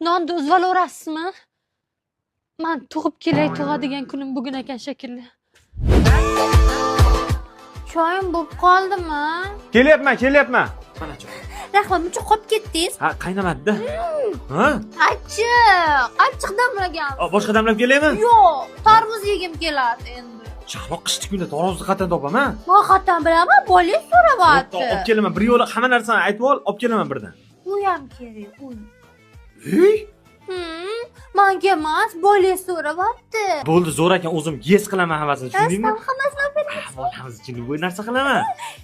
Nonni uzvolaverasizmi? Man tug'ib kelay, tug'adigan kunim bugun ekan shekilli. Choyim bo'lib qoldimi? Kelyapman, kelyapman. Mana choy. Rahmat, muncha qolib ketdingiz. Ha, qaynamadida. Ha? Achchiq, achchiq damlagan. Boshqa damlab kelaymi? Yo'q, tarvuz yegim keladi endi. Shahlo, qishni kunda tarvuzni qayerdan topaman? Man qayerdan bilaman, bolangiz so'rayapti. Olib kelaman, bir yo'la hamma narsani aytib ol, olib kelaman birdan. Uy ham kerak, uy. Ey? Manga emas, bolangiz so'rayapti. Bo'ldi, zo'r ekan, o'zim yes qilaman hammasini, tushundingmi? Rostdan hammasini olib beraman. Ha, bolamiz uchun bu narsa qilaman.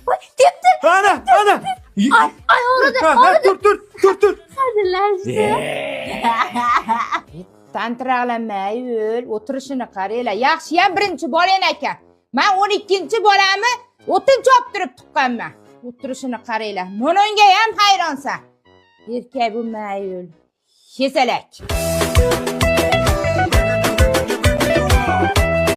Voy, tepdi. Ana, ana. Ay, ay, og'ridi, Ha, ha, tur, tur, tur, tur. Hazillashdi. Tantiraqlamay o'l, o'tirishini qaranglar. Yaxshiyam birinchi bolang ekan. Man 12-bolami o'tin choptirib tuqqanman. O'tirishini qaranglar. Bunga ham hayronsan. Erkak bo'lmay o'l. Hezalak.